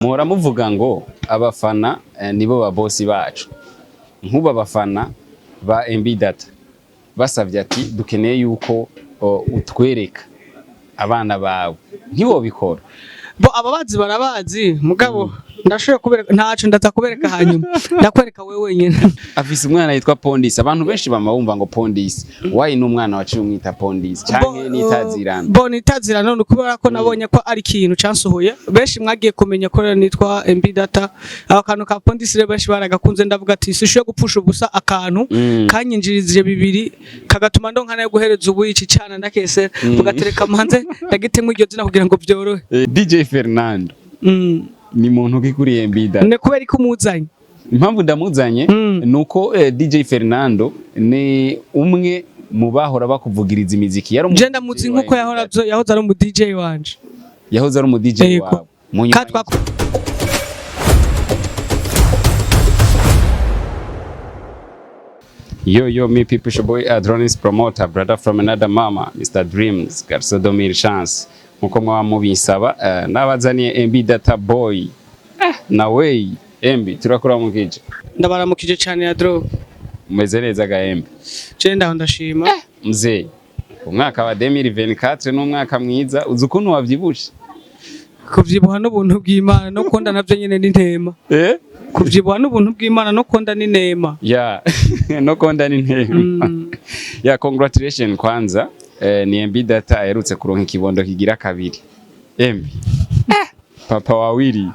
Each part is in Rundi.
Muhora muvuga ngo abafana nibo ba bosi bacu. Nk'ubu abafana ba MB Data basavye ati dukeneye yuko utwereka abana bawe, ntibobikora? Bo ababazi barabazi, mugabo ndashoboye kubereka, ntaco ndaza kubereka hanyuma ndakwereka wewe wenyine. Afise umwana yitwa Pondis. Abantu benshi bama bumva ngo Pondis, why n'umwana waciye umwita Pondis canke nitazirana? Bo nitazirana ni kubera ko nabonye ko ari ikintu cansohoye. Benshi mwagiye kumenya ko rero nitwa MB Data. Ako kantu ka Pondis rero benshi baragakunze. Ndavuga ati sishoboye gupfusha ubusa akantu kanyinjirizije bibiri, kagatuma ndonka nayo guhereza ubu iki cana ndakesera, mugatereka manze ndagitemwe iryo zina kugira ngo vyorohe. DJ Fernando ni muntu ki kuri MB Data? Ne kubera ko umuzanye? Impamvu ndamuzanye nuko DJ Fernando ni umwe mu bahora bakuvugiriza imiziki, yari umu Je ndamuzi DJ wa nkuko MB yahora Data. Yahoze ari umu DJ wanje. Yahoze ari umu DJ Yego. wawe mu nyuma. Kandi Yo, yo, me people, your boy Adronis Promoter, brother from another mama, Mr. Dreams, Garso Domir Chance. Nkuko mwaba mubisaba, nabazaniye MB Data Boy. Nawe MB turakora mu kije. Ndabaramukije cyane ya dro. Umeze neza ga MB? Je ndaho, ndashima. Mzee, umwaka wa 2024 ni umwaka mwiza, uzi ukuntu wavyibushe? Kuvyibuha n'ubuntu bw'Imana, no konda navyo nyene n'intema. Eh? Kuvyibuha n'ubuntu bw'Imana, no konda n'inema. Ya, no konda ni ntema. Ya, congratulations kwanza. Ni MB Data aherutse kuronka ikibondo kigira kabiri. MB. Papa wawili.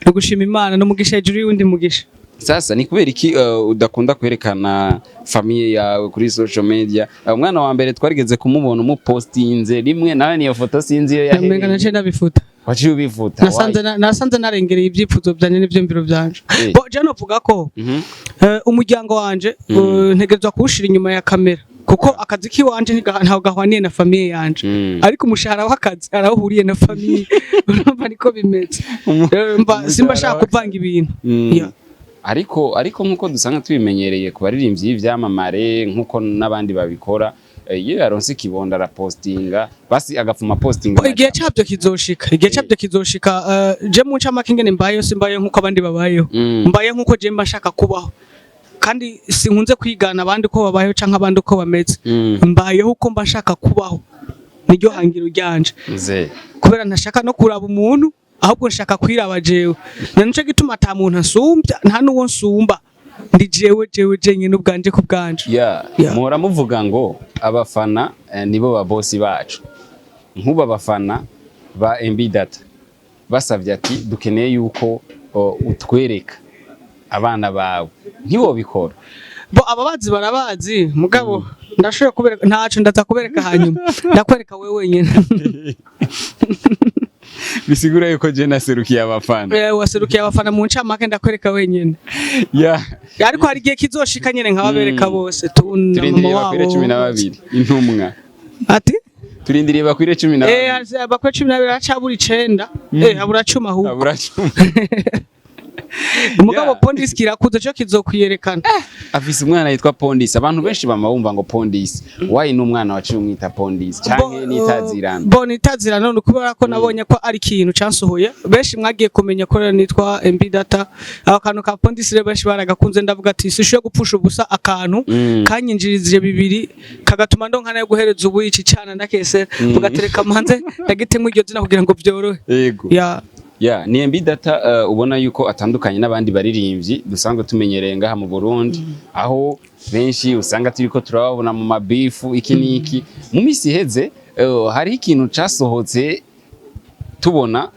No gushima Imana n'umugisha hejuru y'uwundi mugisha. Sasa ni kubera iki udakunda kwerekana famille yawe kuri social media? Umwana wa mbere twarigeze kumubona umupostinze rimwe, nawe niyo foto sinzi iyo Umenga yahereye. naciye ndabifuta. Waciye ubifuta? Nasanze Why? nasanze narengereye ibyifuzo byanje n'ivyiyumviro byanje. Bo je novuga ko umuryango wanje ntegerezwa kuwushira inyuma ya kamera, kuko akazi kiwanje ntaho gahwaniye na famille yanje. Ariko umushahara w'akazi arawuhuriye na famille, urumva niko bimeze. Mba simba shaka kuvanga ibintu. Yeah. Ariko nkuko dusanga tubimenyereye ku baririmbyi b'ivyamamare, nkuko n'abandi babikora, iyo yaronse ikibondo arapostinga, basi agafuma postinga. Bo, igihe cabyo kizoshika, igihe cabyo kizoshika. Je mu ncamake ingene mbayeho, simbayeho nkuko abandi babayeho. Mbaye nkuko je mba nshaka kubaho, kandi sinkunze kwigana abandi uko babayeho canke abandi uko bameze. Mbayeho uko mba nshaka kubaho, niryo hangiro ryanje. Mzee. Kubera ntashaka no kuraba umuntu, ahubwo nshaka kwiraba jewe. Na nico gituma ata muntu ansumbya, nta n'uwo nsumba, ndi jewe jewe jenyine ubwanje ku bwanje. Ya. Yeah. Muhora muvuga ngo abafana nibo ba bosi bacu. Nk'ubu abafana ba MB Data basavye ati dukeneye yuko utwereka abana bawe, ntibobikora? Bo ababazi barabazi, mugabo ndashoboye kubereka, ntaco ndaza kubereka hanyuma ndakwereka wewe wenyine. Bisigura yuko je naserukiye abafana? Waserukiye abafana mu ncamake, ndakwereka wenyine. Ariko hari igihe kizoshika nyene nkababereka bose tu na mama Turindiriye wabo. bakwire 12 intumwa. Ati? Turindiriye bakwire cumi na babiri. Bakwe 12, haracabura 9, habura 10 ahubwo. Abura 10. Umugabo Pondis kirakuze cyo kizokwiyerekana. Afise umwana yitwa Pondis. Abantu benshi bama bumva ngo Pondis, why n'umwana waciye umwita Pondis canke nitazirana? Bo nitazirana ni kubera ko nabonye ko ari ikintu cansohoye. Benshi mwagiye kumenya ko rero nitwa MB Data. Ako kantu ka Pondis rero benshi baragakunze. Ndavuga ati sishoboye gupfusha ubusa akantu kanyinjirizije bibiri, kagatuma ndonka nayo guhereza ubu iki cana ndakesera, mugatereka manze ndagitemwe iryo zina kugira ngo vyorohe. Yego. Ya. Ya, ni MB Data, ubona yuko atandukanye n'abandi baririmbyi dusanzwe tumenyereye ngaha mu Burundi, aho benshi usanga turiko turababona mu mabifu iki n'iki. Mu misi iheze hariho ikintu casohotse tubona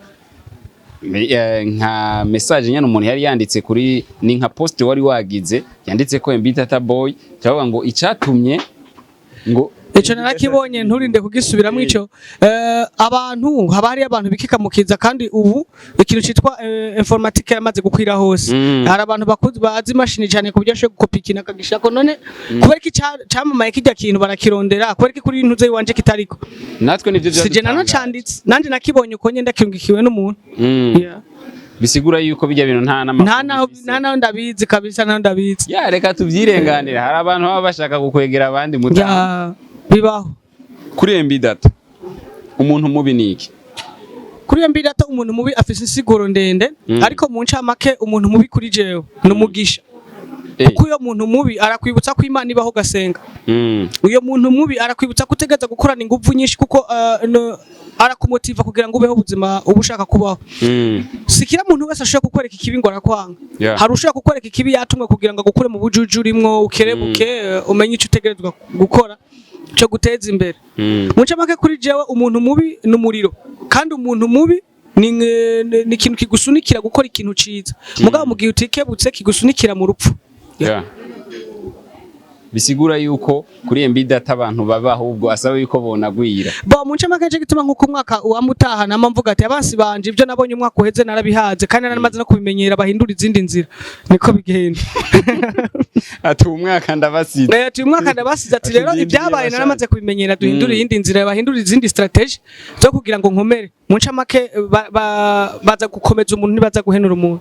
nka message nyene umuntu yari yanditse kuri, ni nka post wari wagize yanditse ko MB Data Boy, turavuga ngo icatumye ngo Ico narakibonye, nturinde kugisubiramo ico. Abantu haba hari abantu bikikamukiza, kandi ubu ikintu citwa informatique yamaze gukwira hose. Hari abantu bakuzi bazi imashini cyane ku buryo ashobora gukopa ikintu akagishako. None kubera ko camamaye kirya kintu barakirondera, kubera ko kuri ntuze iwanje kitariko? Natwe nivyo Sije vyadutangaje. Nanacanditse nanje, nakibonye uko nyenda ndakirungikiwe n'umuntu. Yeah. Bisigura yuko bijya bintu nta n'amakuru Nta naho bifise. Nta naho ndabizi kabisa, ntaho ndabizi. Ya, reka tuvyirenganire, hari abantu baba bashaka gukwegera abandi muta. Ya, bibaho. Kuri MB Data, umuntu mubi ni iki? Kuri iyo mbiri ata umuntu mubi afise insiguro ndende, ariko mu ncamake umuntu mubi kuri jewe ni umugisha, kuko uyo muntu mubi arakwibutsa ko Imana ibaho, gasenga. Uyo muntu mubi arakwibutsa ko utegereza gukorana inguvu nyinshi, kuko arakumotiva kugira ngo ubeho ubuzima uba ushaka kubaho. Sikira muntu wese ashobora kukwereka ikibi ngo arakwanga. Hari ushobora kukwereka ikibi yatumwe kugira ngo agukure mu bujuju urimwo, ukerebuke, umenye icyo utegerezwa gukora cyo guteza imbere. Mu ncamake, kuri jewe umuntu mubi ni umuriro, kandi umuntu mubi ni ikintu kigusunikira gukora ikintu ciza, mugabo mu gihe utikebutse kigusunikira mu rupfu. Yeah. Bisigura yuko kuri MB Data abantu baba ahubwo asaba yuko bonagwira. Bo mu ncamake nce gituma nkuko umwaka wamutaha nama mvuga ati abansi banje ibyo nabonye umwaka uheze narabihaze kandi naramaze no kubimenyera, bahindura izindi nzira, niko bigenda. Ati umwaka ndabasize. Ati uyu mwaka ndabasize, ati Ati rero ndindiriye ibyabaye bashaka. naramaze kubimenyera, duhindure iyindi nzira, bahindure izindi strategy zo kugira ngo nkomere. Mu ncamake baza gukomeza umuntu, ntibaza guhenura umuntu.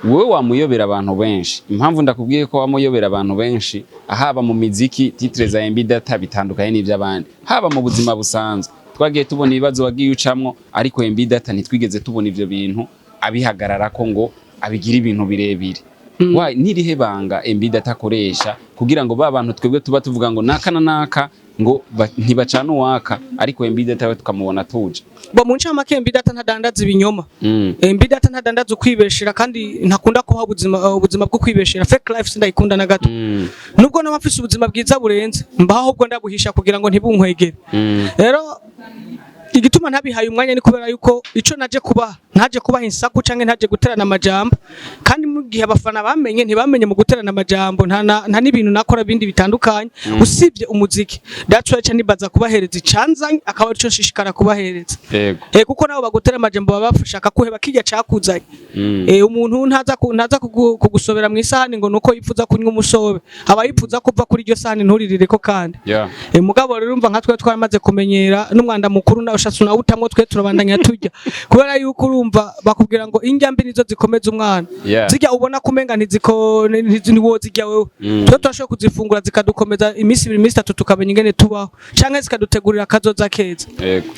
Wowe wamuyobera abantu benshi. Impamvu ndakubwiye ko wamuyobera abantu benshi, haba mu miziki, titre za MB Data bitandukanye n'ivy'abandi, haba mu buzima busanzwe twagiye tubona ibibazo wagiye ucamwo, ariko MB Data ntitwigeze tubona ivyo bintu abihagararako ngo abigira ibintu birebire. Why? Nirihe banga MB Data akoresha kugira ngo ba bantu twebwe tuba tuvuga ngo naka na naka ngo ntibacana uwaka, ariko MB Data we tukamubona tuje? Bo mu ncamake MB Data ntadandaza ibinyoma. MB Data ntadandaza ukwibeshera, kandi ntakunda kuba ubuzima bwo kwibeshera. Fake life sindayikunda na gato. Nubwo naba mfise ubuzima bwiza burenze, mbaho ahubwo ndabuhisha kugira ngo ntibunkwegere. Rero igituma ntabihaye umwanya ni kubera yuko ico naje kubaha, ntaje kubaha insaku canke ntaje guterana amajambo, kandi mu gihe abafana bamenye ntibamenye mu guterana amajambo, nta n'ibintu nakora bindi bitandukanye usibye umuziki. That's why ca nibaza kubahereza icanzanye, akaba arico nshishikara kubahereza. Kuko nabo bagutera amajambo baba bashaka kuheba kirya cakuzanye. Umuntu ntaza kugusobera mu isahani ngo nuko yifuza kunywa umusobe, aba yifuza kuva kuri iryo sahani nturirireko kandi. Mugabo rero urumva nka twe twaramaze kumenyera n'umwanda mukuru na ushatse unawutamwo, twe turabandanya turya, kubera yuko urumva bakubwira ngo indya mbi nizo zikomeza umwana. Zirya ubona kumenga ntiziko ntiwozirya wewe, twe turashoboye kuzifungura zikadukomeza iminsi 2, iminsi 3, tukamenya ingene tubaho, canke zikadutegurira akazoza keza.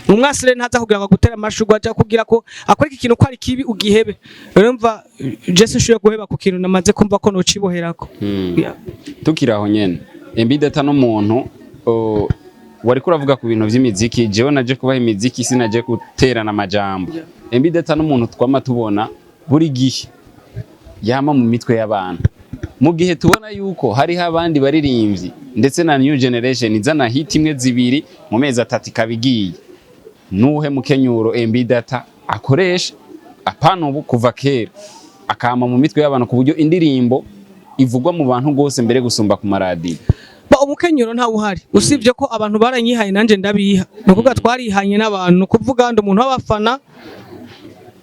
Umwasi rero ntaza kugira ngo agutere amashurwe, aja kugira ko akwereka ikintu ko ari kibi ugihebe. Urumva je sinshoboye guheba ku kintu namaze kumva ko nociboherako. Yeah. Tukiri aho nyene, MB Data n'umuntu wariko uravuga ku bintu vy'imiziki, jewe naje kubaha imiziki, sinaje guterana amajambo. MB Data n'umuntu twama tubona buri gihe yama mu mitwe y'abantu, mu gihe tubona yuko hariho abandi baririmbyi ndetse na new generation izana hit imwe, zibiri mu mezi 3 ikaba igiye. Nuhe mukenyuro MB Data akoresha, apana ubu, kuva kera, akama mu mitwe y'abantu ku buryo indirimbo ivugwa mu bantu rwose mbere gusumba ku maradiyo? Ba umukenyero ntawe uhari, usibye ko abantu baranyihaye nanje ndabiha. Ni ukuvuga twarihanye n'abantu, ni ukuvuga ndi umuntu w'abafana,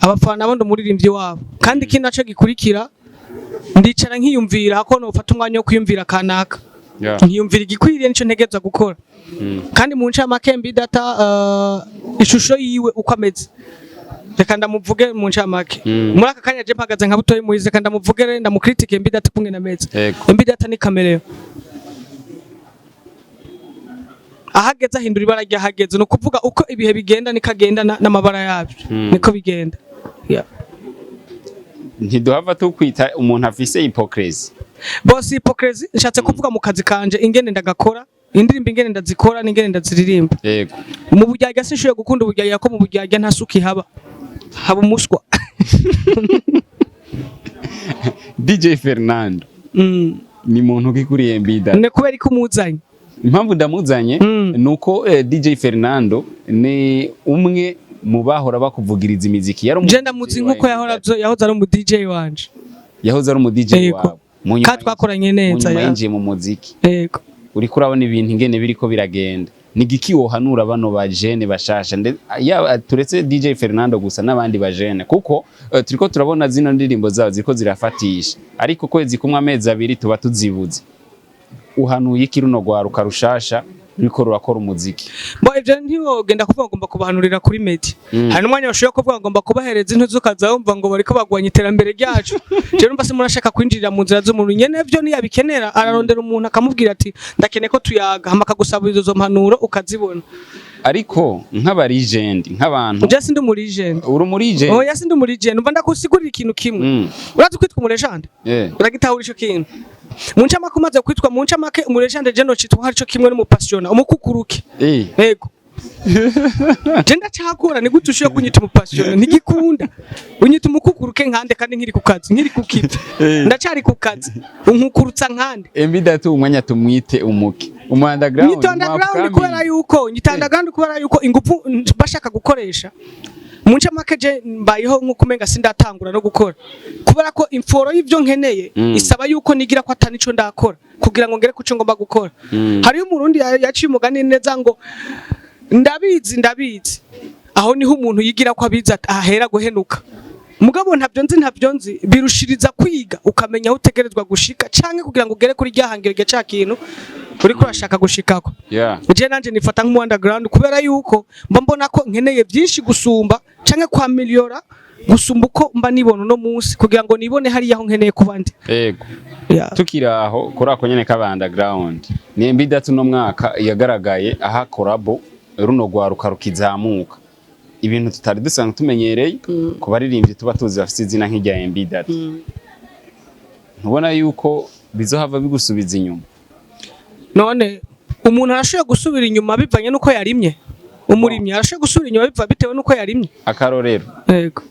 abafana bo ndi umuririmbyi wabo. Kandi ikindi naco gikurikira, ndicara nkiyumvira ko nofata umwanya wo kwiyumvira kanaka, nkiyumvira igikwiriye nico ntegerezwa gukora. Kandi mu ncamake MB Data, ishusho yiwe uko ameze, reka ndamuvuge mu ncamake. Muri aka kanya je mpagaze nka Butoyi Muhizi, reka ndamuvuge rero, ndamukritike MB Data kumwe nameze. MB Data ni caméléon, ahageze ahindura ibara ryahageze. Ni ukuvuga uko ibihe bigenda niko agenda n'amabara yabyo. Niko bigenda. Yeah. Ntiduhava tukwita umuntu afise hypocrisie? Boss, hypocrisie nshatse kuvuga mu kazi kanje, ingene ndagakora indirimbo, ingene ndazikora n'ingene ndaziririmba. Mu buryarya sinshoboye gukunda uburyarya, ko mu buryarya nta suku ihaba, haba umuswa. DJ Fernando ni muntu ki kuri MB Data? Ne kubera ko umuzanye? Impamvu ndamuzanye nuko DJ Fernando ni umwe mu bahora bakuvugiriza imiziki, yari umu Je ndamuzi DJ wa nkuko MB yahora Data. Yahoze ari umu DJ wanje. Yahoze ari umu DJ wawe. Mu nyuma Kandi twakoranye neza. mu nyuma ya. yinjiye mu muziki. Uriko urabona ibintu ingene biriko biragenda, ni giki wohanura bano bajene bashasha, yaba turetse DJ Fernando gusa n'abandi bajene, kuko turiko turabona zino ndirimbo zabo ziriko zirafatisha, ariko kwezi kumwe, amezi 2 tuba tuzibuze? Uhanuye iki runo rwaruka rushasha ruriko rurakora umuziki? Bo ivyo ntiwogenda kuvuga ngo ngomba kubahanurira kuri media. Hari n'umwanya bashobora kuvuga ngo ngomba kubahereza intuzu, ukaza wumva ngo bariko bagwanya iterambere ryacu. Je numva se murashaka kwinjirira mu nzira z'umuntu nyene, vyo niyabikenera ararondera umuntu akamubwira ati ndakeneye ko tuyaga, hama akagusaba izo mpanuro ukazibona. Ariko nk'aba legend, nk'abantu Je sindi umu legend. Uri umu legend. Oya, sindi umu legend. Umva, ndakusigurira ikintu kimwe. Urazi kwitwa umu legend? Eh. Uragitahura ico kintu? Mu ncamake, umaze kwitwa, mu ncamake, umu legend, je nocitwa hari ico kimwe n'umupasiyona, umukukuruke. Yego, je ndacakora. Ni gute ushoboye kunyita umupasiyona? Ntigikunda. Unyita umukukuruke nkande kandi nkiri ku kazi, nkiri ku kivi? Ndacari ku kazi, unkukurutsa nkande? MB Data, umwanya tumwite umuke, umu underground. Nyita underground kubera yuko nyita underground kubera yuko ingufu bashaka gukoresha, mu ncamake, je mbayeho nk'uko umenga sindatangura no gukora, kubera ko imforo y'ivyo nkeneye isaba yuko nigira ko atani ico ndakora kugira ngo ngere kuco ngomba gukora. Hariyo umurundi yaciye umugani neza ngo "Ndabizi, ndabizi." Aho niho umuntu yigira ko abizi ahera guhenuka. Mugabo ntabyo nzi, ntabyo nzi birushiriza kwiga, ukamenya aho utegerezwa gushika canke kugira ngo ugere kuri rya hangiro rya ca kintu uriko urashaka gushikako. Je nanje nifata nk'umu underground kubera yuko mba mbona ko nkeneye byinshi gusumba canke kwa miliyora gusumba uko mba nibona uno munsi, kugira ngo nibone hariya aho nkeneye kuba ndi. Yeah. Tukiri aho kuri ako nyene k'aba underground, ni MB Data uno mwaka yagaragaye aha collabo runo rwaruka rukizamuka, ibintu tutari dusanzwe tumenyereye ku baririmbyi tuba tuzi bafite izina nk'irya MB Data. Ntubona yuko bizohava bigusubiza inyuma? None umuntu arashoboye gusubira inyuma bivanye n'uko yarimye? Umurimyi arashoboye gusubira inyuma bitewe n'uko yarimye? Akarorero, Yego.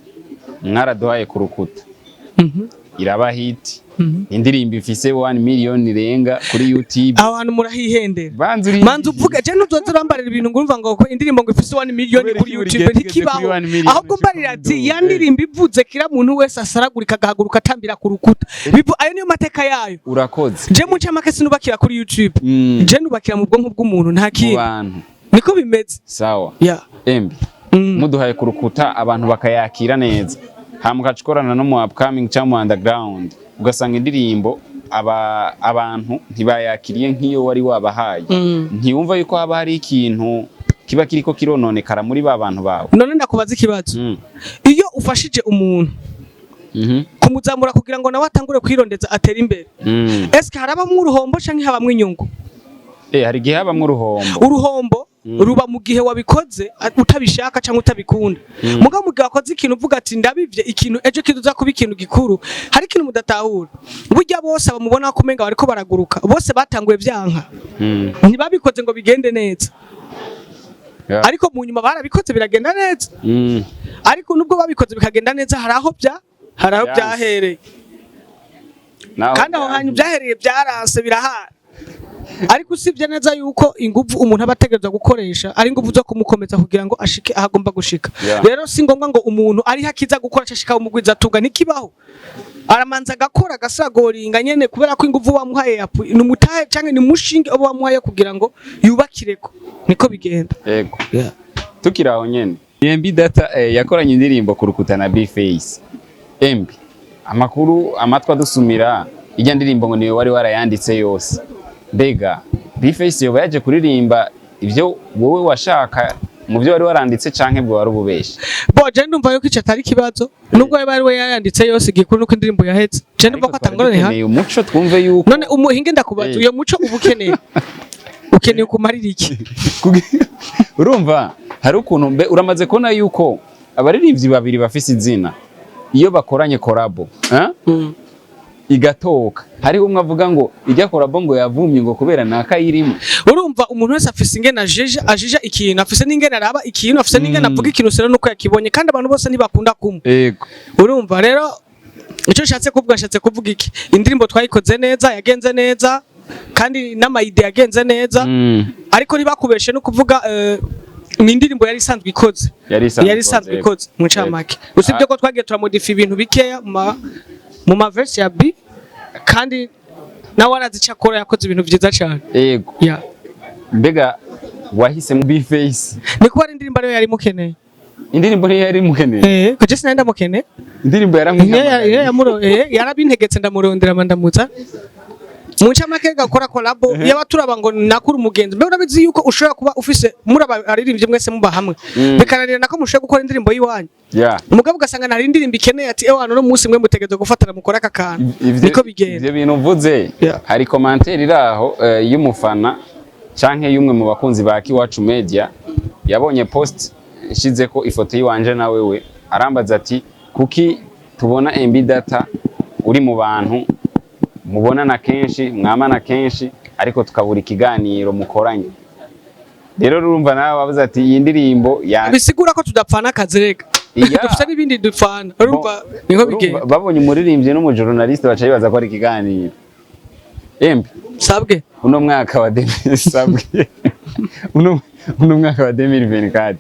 mwaraduhaye ku rukuta, iraba hit, indirimbo ifise 1 million irenga kuri YouTube. Aho hantu murahihendera. Banza uri Manza uvuge. Je ntuzoze urambarira ibintu ngo urumva ngo ko indirimbo ngo ifise 1 million Kubera kuri iki buri YouTube. gihe tugeze Ntikibaho. kuri 1 million Ahubwo mbarira ati uca ya kubiduga. ndirimbo ivuze, kira muntu wese asaragurika agahaguruka atambira ku rukuta. Ayo niyo mateka yayo. Urakoze. Je mu ncamake sinubakira kuri YouTube. Je nubakira mu bwonko bw'umuntu, nta Mu kindi. bantu. Niko bimeze. Sawa. Yeah. Embi, muduhaye ku rukuta, abantu bakayakira neza, hama ugaca ukorana no mu upcoming cyangwa mu underground, ugasanga indirimbo abantu ntibayakiriye nk'iyo wari wabahaye, ntiwumva yuko haba hari ikintu kiba kiriko kirononekara muri ba bantu bawe? None ndakubaza ikibazo. Iyo ufashije umuntu kumuzamura kugira ngo nawe atangure kwirondeza, atere imbere, eske harabamwo uruhombo canke habamwo inyungu? Eh, hari igihe habamwo uruhombo. Uruhombo ruba mu gihe wabikoze utabishaka cyangwa utabikunda. Mugabo mu gihe wakoze ikintu uvuga ati ndabivye ikintu, ejo kizoza kuba ikintu gikuru. Hari ikintu mudatahura: burya bose bamubona ko umenga bariko baraguruka, bose batanguye vyanka. Ntibabikoze ngo bigende neza. Ariko mu nyuma barabikoze biragenda neza. Ariko nubwo babikoze bikagenda neza, hari aho Vyanse. byahereye. Naho Kandi aho hantu byahereye byaranse, birahara. Ariko usibye neza yuko inguvu umuntu aba ategerezwa gukoresha ari inguvu zo kumukomeza kugira ngo ashike aho agomba gushika. Rero si ngombwa ngo umuntu ariho akiza gukora ashika umugwiza atunga, ntikibaho. Aramanza agakora, agasagoringa nyene, kubera ko inguvu wamuhaye ni umutahe canke ni umushinge uba wamuhaye kugira ngo yubakireko. Niko bigenda. Yego. Tukiri aho nyene, MB Data yakoranye indirimbo ku rukuta na B-Face. MB, amakuru amatwi adusumira, ijya ndirimbo ngo niwe wari warayanditse yose. Mbega B-Face yoba yaje kuririmba ivyo wowe washaka mu byo wari waranditse, canke bwo wari ububeshi? Bo, je ndumva yuko ico atari ikibazo, nubwo yaba ari we yayanditse yose. Igikuru nuko indirimbo yahetse. Je ndumva ko Ariko twari atangorane ihari. dukeneye umuco, twumve yuko None umuhinge, ndakubaza, uyo muco uba ukeneye kumarira iki? Urumva hari ukuntu mbe uramaze kubona yuko abaririmbyi babiri bafise izina, iyo bakoranye collabo, eh? Igatoka, hariho umwe avuga ngo ijya collabo ngo yavumye, ngo kubera nakayirimo. Urumva, umuntu wese afise ingene ajija ikintu, afise n'ingene araba ikintu, afise n'ingene avuga ikintu sera nuko yakibonye, kandi abantu bose ntibakunda kumwe. Urumva rero, icyo nshatse kuvuga iki: indirimbo twayikoze neza, yagenze neza, kandi n'ama idées yagenze neza. Ariko ntibakubeshe no kuvuga, ni indirimbo yari isanzwe ikoze. Yari isanzwe Yari isanzwe ikoze. ikoze mu ncamake, usibye ko twagiye turamodifa ibintu bikeya mu ma verse ya B, kandi nawe arazi icyo akora, yakoze ibintu byiza cyane. Yeah. Mbega wahisemo B-Face? Ni kuba ari indirimbo ariyo yari mukeneye. Indirimbo niyo yari mukeneye? Eh, ko je sinari ndamukeneye. Indirimbo Niyo yaramwihamagariye. Yarabintegetse, ndamurondera, ndamutsa. Mu ncamake, gakora collabo yaba turaba ngo nakuri umugenzi. Mbe urabizi yuko ushobora kuba ufise muri abaririmbyi mwese muba hamwe, bikananira nako mushobora gukora indirimbo y'iwanyu, umugabo ugasanga nta indirimbo ikeneye, ati ewa no munsi mwe mutegerezwa gufatana mukora aka kantu. Niko bigenda. Ivyo bintu uvuze, hari commentaire iri aho y'umufana canke y'umwe mu bakunzi ba Kiwacu Media. Yabonye post nshizeko ifoto yiwanje na wewe, arambaza ati: "Kuki tubona MB Data uri mu bantu mubonana kenshi, mwamana kenshi, ariko tukabura ikiganiro mukoranye?" Rero urumva nawe wabuze ati iyi ndirimbo ya Bisigura ko tudapfana akazi reka. Dufite n'ibindi dupfana, urumva niho Urumva, bigenda. Babonye umuririmbyi n'umujournaliste baca bibaza ko ari ikiganiro. MB, Sabwe. uno mwaka wa sabwe, uno mwaka wa 2024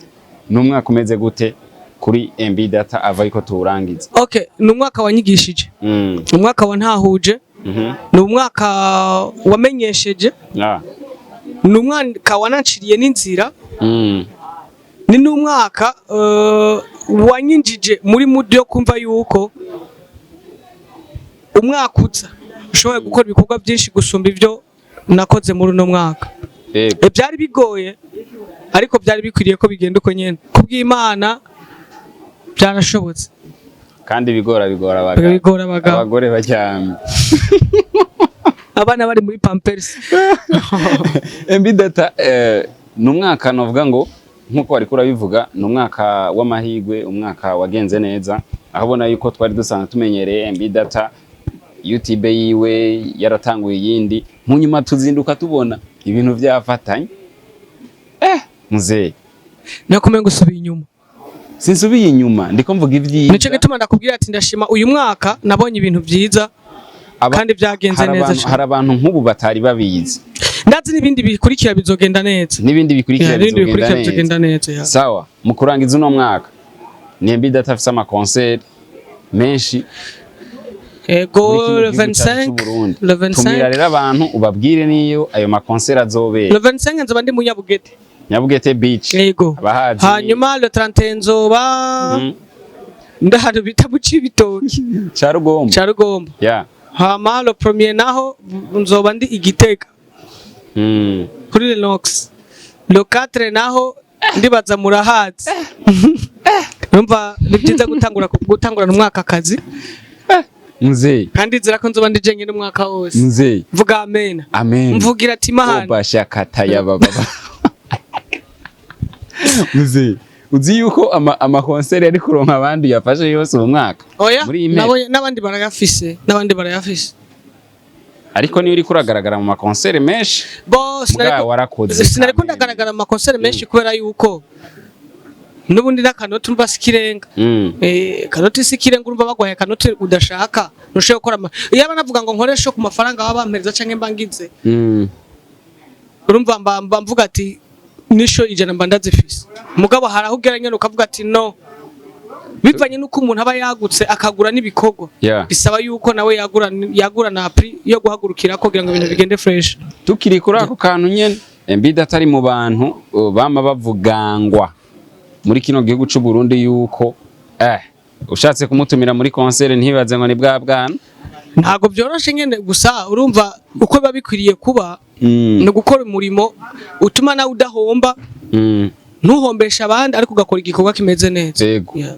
ni umwaka umeze gute kuri MB Data ava ariko tuwurangiza? Okay, ni umwaka wanyigishije, ni umwaka wantahuje, ni umwaka wamenyesheje, ni umwaka wananciriye n'inzira, ni n'umwaka wanyinjije muri mood yo kumva yuko umwaka uza ushoboye gukora ibikorwa byinshi gusumba ibyo nakoze muri uno mwaka. Byari bigoye, ariko byari bikwiriye ko bigenda uko nyene. Kubw'Imana byarashobotse. Kandi bigora bigora abagabo. Bigora abagabo. Abagore baryamye. Abana bari muri pampers. MB Data, ni umwaka novuga ngo nkuko wariko urabivuga, ni umwaka w'amahigwe, umwaka wagenze neza, aho ubona yuko twari dusanzwe tumenyereye MB Data YouTube yiwe yaratanguye iyindi, mu nyuma tuzinduka tubona ibintu vyafatanye. Muzee, Nakomeye gusubiye inyuma. Sinsubiye inyuma, ndiko mvuga ivyiza. Nico gituma ndakubwira ati ndashima, uyu mwaka nabonye ibintu vyiza kandi byagenze hari neza cane. Hari abantu nk'ubu batari babizi. Ndazi n'ibindi bikurikira bizogenda neza. N'ibindi bikurikira Yeah, n'ibindi bizogenda bikurikira neza. bizogenda neza, yeah. Sawa, mu kurangiza uno mwaka ni MB Data afise amakonseri menshi Ego. muri kino Le gihugu cyacu 25, c'Uburundi. le Tumira 25, rero abantu ubabwire niyo ayo makonseri azobera. Le 25 nzoba ndi mu Nyabugete. Nyabugete Beach. Yego. Abahazi. Hanyuma le 31 nzoba ndahantu bita mu Cibitoki. Ca Rugombo. Ca Rugombo. Hama le premier naho nzoba ndi i Gitega kuri Lenox. Le 4 naho ndibaza murahazi. Urumva ni byiza gutangurana umwaka akazi. Mzee. Kandi nzira ko nzoba ndi jenyine umwaka wose. Mzee. Vuga amen. Amen. Mvugira ati mahana. Obashakata ya baba. Mzee, uzi yuko amakonseri ari kuronka abandi yafashe yose uwo mwaka? Oya. Muri iyi mpera. N'abandi barayafise, n'abandi barayafise. Ariko niyo uriko uragaragara mu makonseri menshi. Bo Mugabo warakoze sinariko kamere. ndagaragara mu makonseri menshi kubera yuko n'ubundi n'akanoti urumva si ikirenga. Kanoti si ikirenga, urumva bagwaye akanoti udashaka ntushobora gukora iyo banavuga ngo nkoreshe ku mafaranga baba bampereza canke mba ngize, urumva mba mvuga ati nisho 100 mba ndazifise, mugabo hari aho ugera nyene ukavuga ati no, bivanye n'uko umuntu aba yagutse akagura n'ibikorwa, bisaba yuko nawe yagura na prix yo guhagurukira kugira ngo ibintu bigende fresh. Tukiri kuri ako kantu nyene, MB Data ari mu bantu bama bavugangwa muri kino gihugu c'u Burundi yuko ushatse kumutumira muri concert ntibaze ngo ni bwa bwana. Ntabwo byoroshe nyene, gusa urumva uko biba bikwiriye kuba ni ugukora umurimo utuma nawe udahomba, ntuhombeshe abandi, ariko ugakora igikorwa kimeze neza. Yego. Yeah.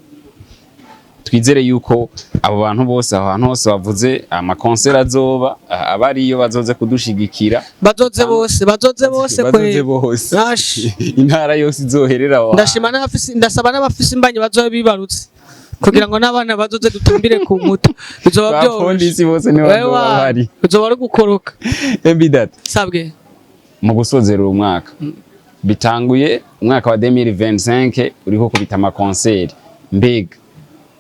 Twizere yuko abo bantu bose, aho hantu hose bavuze amakonseri azoba, aba ariyo bazoze kudushigikira. Bazoze bose, bazoze bose. Bazoze Kwe bose. Ash. Intara yose izoherera aho hantu. Ndashima n'abafise, ndasaba n'abafise imbanyi bazobe bibarutse kugira ngo n'abana bazoze dutambire ku nkuta, bizoba Ba byoroshe. polisi bose nibo bazoba Ewa, bahari. bizoba ari gukoroka. MB Data, Sabwe. mu gusozera uyu mwaka, bitanguye umwaka wa 2025 uriko kubita amakonseri, mbega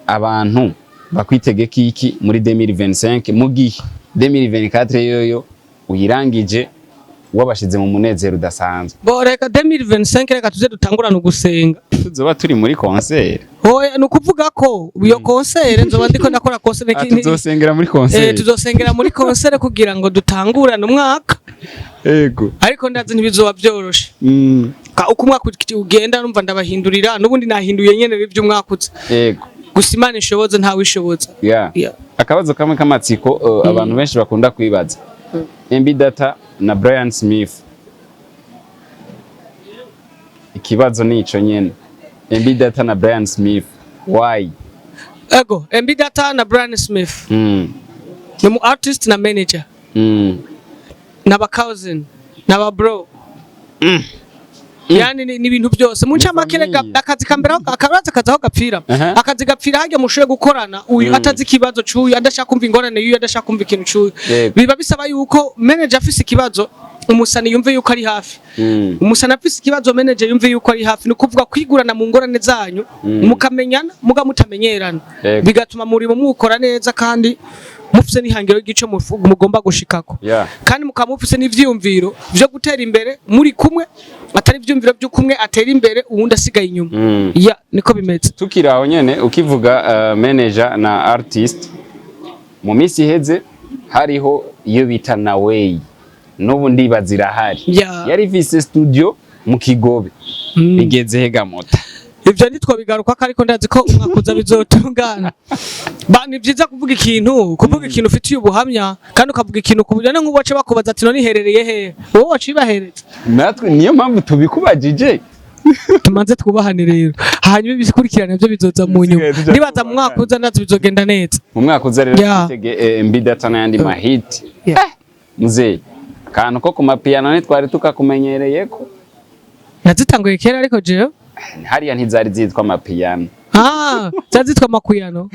abantu bakwitegeka iki muri 2025, mu gihe 2024 yoyo uyirangije wabashize mu munezero udasanzwe? Bo reka 2025, reka tuze dutangurana ugusenga. Tuzoba turi muri concert. Oya, ni ukuvuga ko iyo concert nzoba ndiko ndakora concert. Ah, tuzosengera muri concert. Tuzosengera muri concert kugira ngo dutangurane umwaka. Ariko ndazi ntibizoba byoroshe. Uko umwaka ugenda numva ndabahindurira, n'ubundi nahinduye nyene ivy'umwaka uza. Gusa Imana ishoboza, ntawe ishoboza. Yeah. Akabazo kamwe k'amatsiko abantu benshi bakunda kwibaza, MB Data na Brian Smith, ikibazo nico nyene, MB Data na Brian Smith, why? Ego, MB Data na Brian Smith ni mu artist na manager, n'aba cousin n'aba bro. Yani ni ibintu byose mu ncamake rega. Famille. Akazi kambere akabaza kazi aho gapfira. Akazi gapfira harya mushoboye gukorana, uyu atazi ikibazo c'uyu, adashaka kumva ingorane y'uyu, adashaka kumva ikintu c'uyu. Biba bisaba yuko manager afise ikibazo, umusani yumve yuko ari hafi. Umusani afise ikibazo, manager yumve yuko ari hafi. Ni ukuvuga kwigurana mu ngorane zanyu, mukamenyana muga mutamenyerana. Bigatuma murimo muwukora neza kandi mufise n'ihangiro ry'ico mugomba gushikako. Kandi mukaba mufise n'ivyiyumviro vyo gutera imbere muri kumwe, atari ivyiyumviro vy'ukumwe atera imbere uwundi asigaye inyuma. Ya, niko bimeze. Tukiri aho nyene, ukivuga manager na artist, mu minsi iheze hariho iyo bita Naway, n'ubu ndibaza irahari. Yari ifise studio mu Kigobe. Bigeze hega mota? Ivyo ntitwobigaruka ko, ariko ndazi ko umwaka uza bizotungana. Ba, ni vyiza kuvuga ikintu ufitiye ubuhamya, kandi ukavuga ikintu ku buryo nk'ubu bace bakubaza ati: "None iherereye hehe?" Wowe wacibahereza. Natwe niyo mpamvu tubikubajije. Tumanze twubahane rero, hanyuma ibikurikirana byo bizoza mu nyuma. Bisigaye tuja Nibaza mu mwaka uza ndazi bizogenda neza. Mu mwaka uza rero twitege MB Data n'ayandi mahiti. Muzeye, kantu ko ku mapiyano ntitwari tukakumenyereye ko. Nazitanguye kera ariko jewe. Hariya ntizari zitwa amapiyano. Ah, zari zitwa makuyano.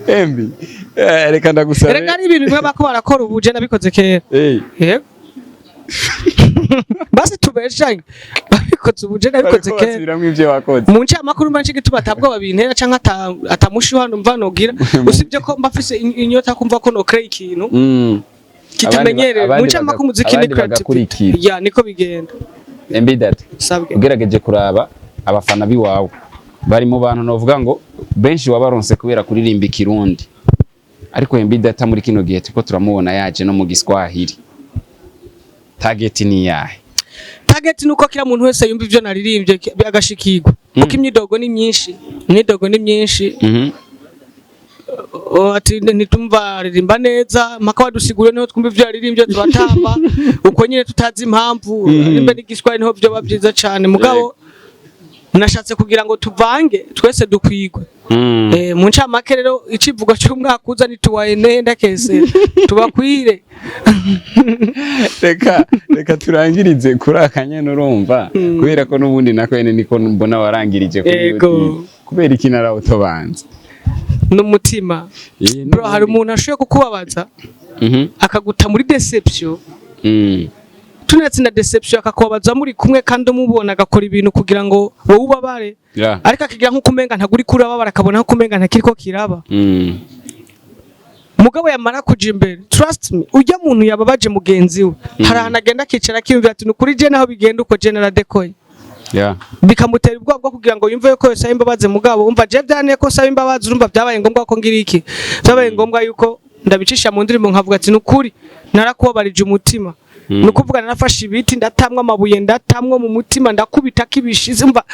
MB, reka ndagusabe. Erega ari ibintu bimwe bako barakora ubu, je nabikoze kera. Yego, basi tubeshanye, babikoze ubu, je nabikoze Bariko kera. basubiramwo ivyo wakoze. Mu ncamake, mba nshigituma atabwoba bintera canke atamushuha numva nogira, usibye ko mba mfise inyota kumva ko no create ikintu kitamenyerewe. Mu Abandi ncamake, umuziki ni abandi creativity. bagakurikira. Ya, niko bigenda. MB Data, Sabwe. ugerageje kuraba abafana biwawe bari mu bantu novuga ngo benshi wabaronse kubera kuririmba ikirundi, ariko MB Data muri kino gihe turiko turamubona yaje no mu Giswahili. Target ni yahe? Target nuko kila muntu wese yumva ivyo naririmbye agashikirwa, kuko imyidogo ni myinshi, imyidogo ni myinshi. Oh, ati ntitumva aririmba neza, mpaka badusigure niho twumva ivyo yaririmbye, turatamba uko nyine tutazi impamvu. Nimba n'igiswahili niho vyoba vyiza cane, mugabo nashatse kugira ngo tuvange twese dukwigwe. Mu ncamake rero, icivugo c'umwaka uza ni tuwaenenda kese tubakwire. Reka turangirize kuri aka nyene, urumva, kubera ko n'ubundi nako nyene niko mbona warangirije kuri YouTube. Kubera iki narawutobanza? N'umutima, bro. Hari umuntu ashoboye kukubabaza, akaguta muri déception. Tunetse na déception, akakubabaza muri kumwe kandi umubona, agakora ibintu kugira ngo wowe ubabare, ariko akigira nk'uko umenga ntabwo uri kurababara, akabona nk'uko umenga ntakiriko kiraba. Mugabo yamara kuja imbere, trust me, ujya muntu yababaje mugenzi we, hari ahantu agenda akicara akiyumvira ati: "Nukuri je naho bigenda uko, je naradekoye." Bikamutera ubwoba bwo kugira ngo yumve yuko yosaba imbabazi. Mugabo umva, je byaniye ko nsaba imbabazi, urumva byabaye ngombwa ko ngira iki, byabaye ngombwa yuko ndabicisha mu ndirimbo, nkavuga ati: "Nukuri narakubabarije umutima." Ni ukuvuga narafashe ibiti ndatamwa, amabuye ndatamwa mu mutima, ndakubita kibishize. Umva,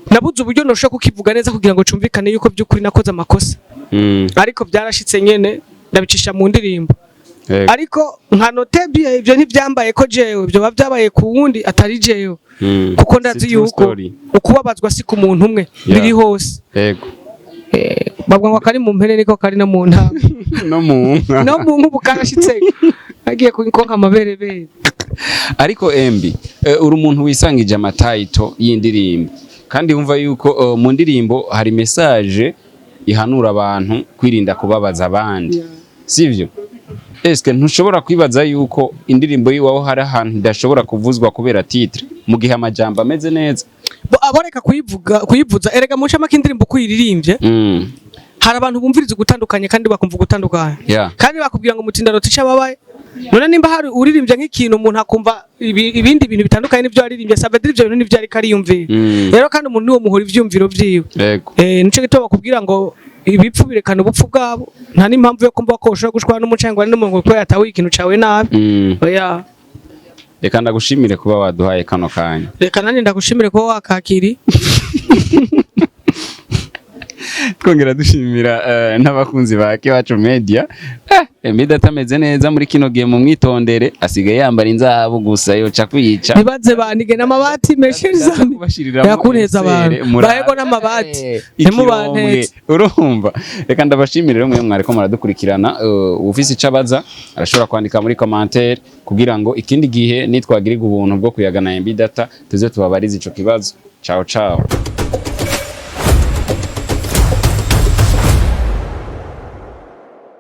nabuze uburyo noshobora kukivuga neza kugira ngo cumvikane yuko by'ukuri nakoze amakosa, ariko byarashitse nyene ndabicisha mu ndirimbo. Ariko nka notebye, ibyo ntibyambaye ko jewe, ibyo biba byabaye ku wundi atari jewe, kuko ndazi Si true yuko story. ukubabazwa si ku muntu umwe, biri hose. Bavuga ngo akari mu mpene niko kari no mu ntama. No mu nka. No mu nkubu karashitse agiye konka amaberebere. Ariko MB, uri umuntu wisangije amatayito y'indirimbo, kandi wumva yuko mu ndirimbo hari message ihanura abantu kwirinda kubabaza abandi, sivyo? Eske ntushobora kwibaza yuko indirimbo yiwawe hari ahantu idashobora kuvuzwa kubera titre, mu gihe amajambo ameze neza? Bo aboreka kuyivuga, kuyivuza. Erega mu ncamake, indirimbo uko uyiririmbye, hari abantu bumviriza ugutandukanye kandi bakumva ugutandukanye. Kandi bakubwira ngo mutindaro tica babaye. None nimba hari uririmbye nk'ikintu, umuntu akumva ibindi bintu bitandukanye n'ivyo yaririmbye, ça veut dire ivyo bintu nivyo ariko ariyumvira. Rero kandi umuntu niwo muhora ivyumviro vyiwe. Nico gituma bakubwira ngo ibipfu birekana ubupfu bwabo. Nta n'impamvu yo kumva ko ushobora gushwana n'umucangwa n'umuntu kuko yatawe ikintu cawe nabi. Oya. Reka ndagushimire kuba waduhaye kano kanya. Reka nanjye ndagushimire kuba wakakiri. Twongera dushimira n'abakunzi ba Kiwacu Media. MB Data ameze neza muri kino gihe, mu mwitondere, asigaye yambara inzahabu gusa, yoca kwica. Ntibaze banige n'amabati meshe zami. Kubashiriramo. Yakuneza abantu. Murabe. Bahego n'amabati. Ikiromwe. Ntimubanteze. Urumva, reka ndabashimire rero mwe mwariko muradukurikirana. Ufise ico abaza arashobora kwandika muri commentaire kugira ngo ikindi gihe nitwagirirwa ubuntu bwo kuyagana MB Data tuze tubabarize ico kibazo. Ciao ciao.